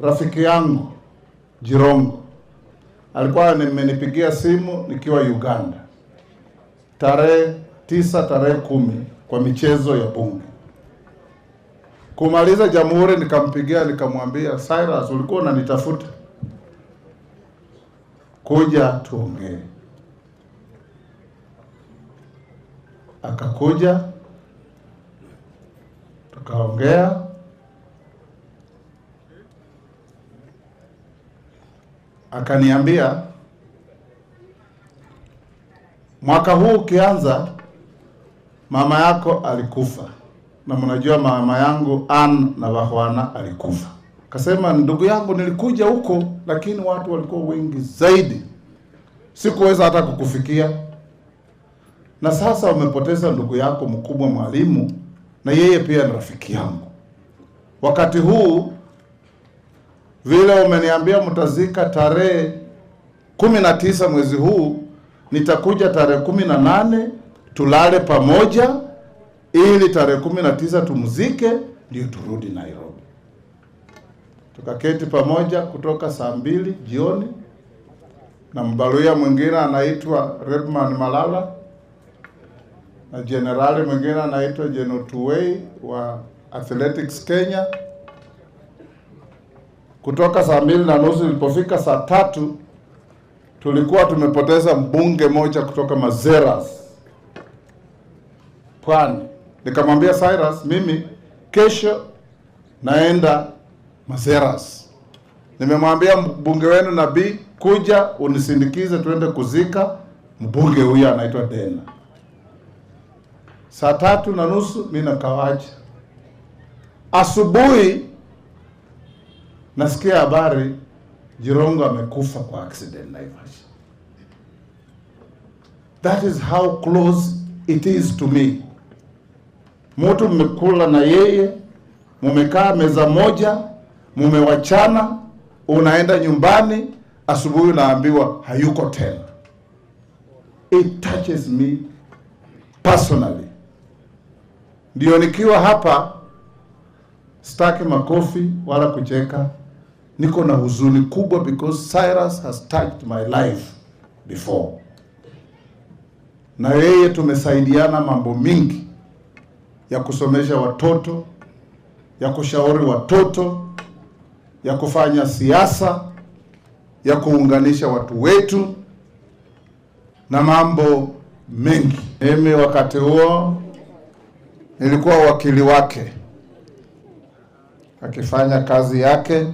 Rafiki yangu Jirongo alikuwa amenipigia simu nikiwa Uganda tarehe 9, tarehe 10 kwa michezo ya bunge. Kumaliza jamhuri, nikampigia nikamwambia, "Cyrus, ulikuwa unanitafuta, kuja tuongee." Akakuja tukaongea, akaniambia mwaka huu ukianza, mama yako alikufa, na mnajua mama yangu Ann na Bahwana alikufa. Kasema, "Ndugu yangu, nilikuja huko lakini watu walikuwa wengi zaidi, sikuweza hata kukufikia, na sasa umepoteza ndugu yako mkubwa Mwalimu, na yeye pia ni rafiki yangu. Wakati huu vile umeniambia mtazika tarehe 19 mwezi huu, nitakuja tarehe 18 tulale pamoja, ili tarehe 19 tumzike, ndio turudi Nairobi." Tukaketi pamoja kutoka saa 2 jioni na mbaluya mwingine anaitwa Rebman Malala na jenerali mwingine anaitwa Jeno Tuwei wa Athletics Kenya. Kutoka saa 2:30 ilipofika saa 3 tulikuwa tumepoteza mbunge moja kutoka Mazeras Pwani. Nikamwambia Cyrus, "Mimi kesho naenda Mazeras, nimemwambia mbunge wenu Nabii kuja unisindikize tuende kuzika mbunge huyo anaitwa Dena." Saa 3:30 mimi nakawacha. Asubuhi nasikia habari Jirongo amekufa kwa accident Naivasha. That is how close it is to me. Mtu mmekula na yeye, mumekaa meza moja, mumewachana, unaenda nyumbani, asubuhi unaambiwa hayuko tena. It touches me personally. Ndio nikiwa hapa sitaki makofi wala kucheka, niko na huzuni kubwa because Cyrus has touched my life before, na yeye tumesaidiana mambo mingi ya kusomesha watoto, ya kushauri watoto, ya kufanya siasa, ya kuunganisha watu wetu na mambo mengi. Mimi wakati huo nilikuwa wakili wake akifanya kazi yake.